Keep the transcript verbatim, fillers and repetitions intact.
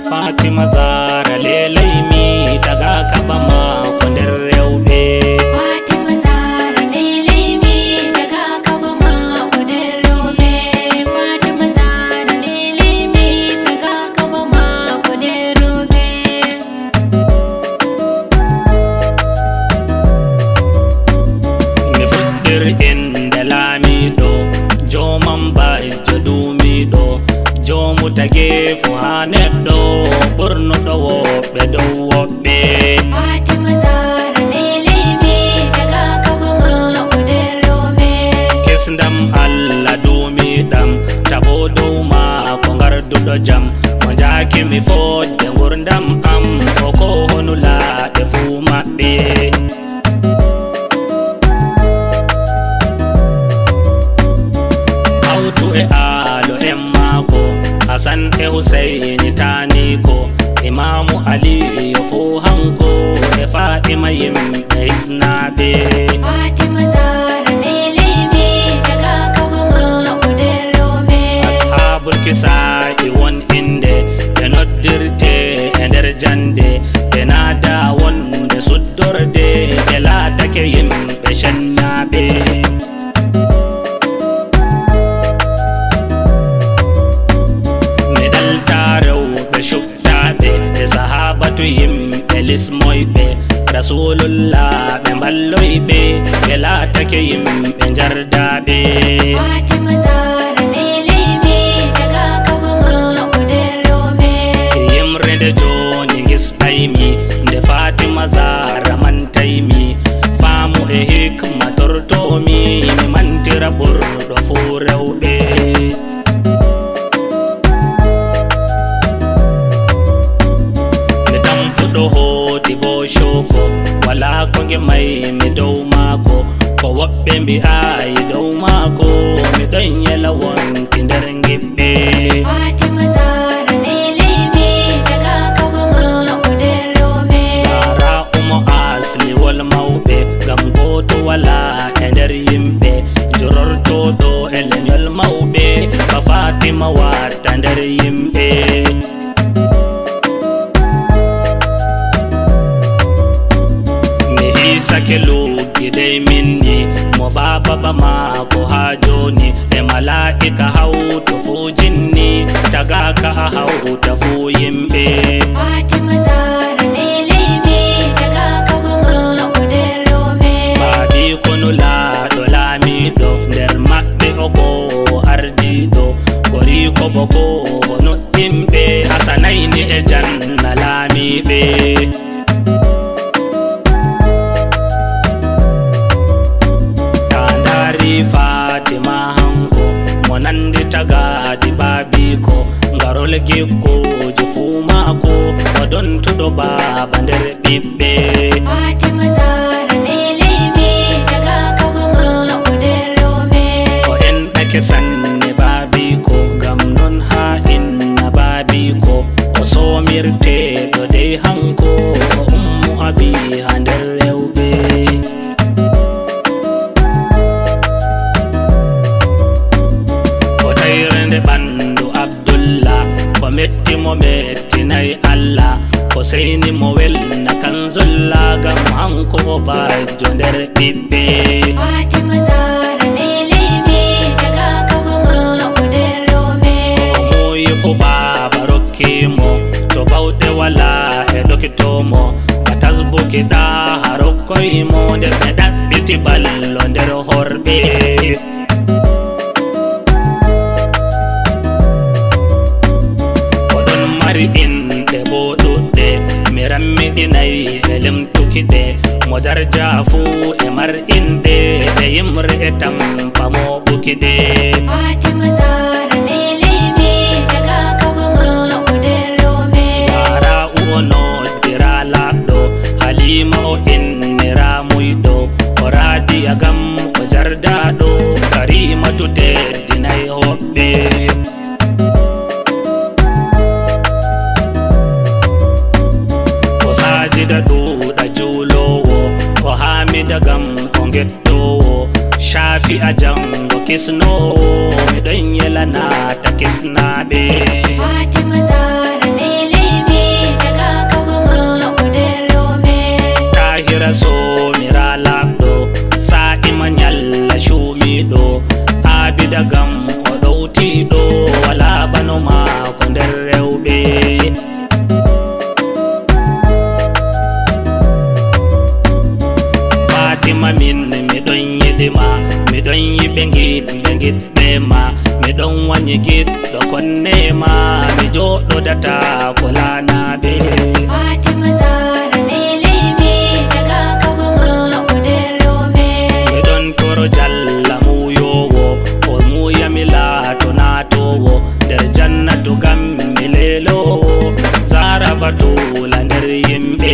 Fatima Zara leleymi, taga kaba ma ko nder rewɓe. Fatima Zara leleymi, taga kaba ma ko nder rewɓe. Fatima Zara leleymi, taga kaba ma ko nder rewɓe. Mi fuɗɗir innde laamiiɗo, joomam bajjo duumiiɗo, joomu tageefu haa neɗɗo, ɓurnuɗo woɓɓe dow woɓɓe. Fatima Zara leleymi, taga kaba ma ko nder rewɓe. Kisndam Allah duumiiɗam, tabo dow ma ko ngarduɗo jam. Mo njaaki mi fodde ngurdam am, o ko honulaaɓe fuu maɓɓe. Hawtu e aalo en maako, Hasan e Huseyni taaniiko, Imaamu Aliyu fuu hanko, e Faatima yimɓe hisnaaɓe. Faatima Zahra leleymi, taga kaba maako nder rewɓe. Ashaabul Kisaa'i won innde, ɓe noddirte e nder jannde, ɓe naada wonde suddorde, ɓe laatake yimɓe cennaaɓe. Mi ɗalta rewɓe cuɓtaaɓe, e sahaabatu yimɓe lismoyɓe, Rasuulullah ɓe mballoyɓe, ɓe laatake yimɓe njardaaɓe. Faatima Zahra leleymi, taga kaba maako nder rewɓe. Yimre nde jooni ngis ɓaymi, nde Faatima Zahra mantaymi. Faamu e hikma tortoomi, mi mantira ɓurɗo fuu rewɓe. Mi tampuɗo hooti boo cooko, walaa ko nge maymi dow maako. Ko woɓɓe mbi'aayi dow maako, mi ɗon yela wonki nder ngiɓɓe. Faatima Zahra leleymi, taga kaba maako nder rewɓe. Zahra'u mo asliwol mawɓe, ngam gooto walaa e nder yimɓe. Jurortooɗo e lenyol mawɓe, ba Faatima watta nder yimɓe. Mi hisake luggi dey minni, mo baaba ba maako haa jooni, e malaa'ika hawto fuu jinni, tagaaka a hawta fuu yimɓe. Faatima Zahra leleymi, taga kaba maako nder rewɓe. Baabiiko nulaaɗo laamiiɗo, nder maɓɓe o ko o ardiiɗo, goriiko bo ko o nuɗɗinɓe, Hasanayni e Janna laamiiɓe. Taa ndaari Faatima hanko, mo nanndi tagaadi baabiiko, ngarol gikkuuji fuu maako, o dontuɗo baaba nder ɓiɓɓe. Faatima Zahra leleymi, taga kaba maako nder rewɓe. O enɗake sanne baabiiko, ngam non haa inna baabiiko, o soomirteeɗo dey hanko, o ummu abiiha nder rewɓe. O tayrende ɓanndu Abdullah, ko metti mo mettinay Allah, ko seyni mo welna Kanzullah, ngam hanko o bajjo nder ɓiɓɓe. Faatima Zahra leleymi, taga kaba maako nder rewɓe. O muuyi fuu baaba rokki mo, to bawɗe walaa e ɗokito mo, ba tasbuki Ɗaaha rokkoy mo, nde ɓe ɗaɓɓiti ballo nder horɓe. O ɗon mari inɗe boo ɗuuɗɗe, mi rammiɗinay e limtuki ɗe. Mo darja fuu e mar inɗe, e yimre e tampa mooɓuki ɗe. Faatima Zahra leleymi, taga kaba maako nder rewɓe. Zahra'u o noddira laaɓɗo, Haliima o innira muyɗo, o raadiya ngam o jar Daaɗo Karimatu teddinay hoɓɓe. O saajida ɗuuɗa juuloowo, o haamida gam o ngettoowo, Shaafi'a janngo kisnoowo, miɗon yelanata kisnaaɓe. Fatima Zahra neyleymi, daga kaba maako nder rewɓe. Tahira Soomira laaɓɗo, Saa'ima nyalla cuumiiɗo, Aabida gam o ɗowtiiɗo, walaa bano maako nder rewɓe. Fatima min miɗon yiɗi ma, miɗon yiɗi ɓe ngiɗ-, ɓe ngiɗɓe ma, miɗon wanyi giɗɗo konne ma, mi jooɗodata ko laanaaɓe. Fatima Zahra neyleymi, daga kaba maako nder rewɓe. Miɗon toro Jalla muuyoowo, o muuyami laato naatoowo, nder jannatu gam mi leeloowo, Zahra Batuula nder yimɓe.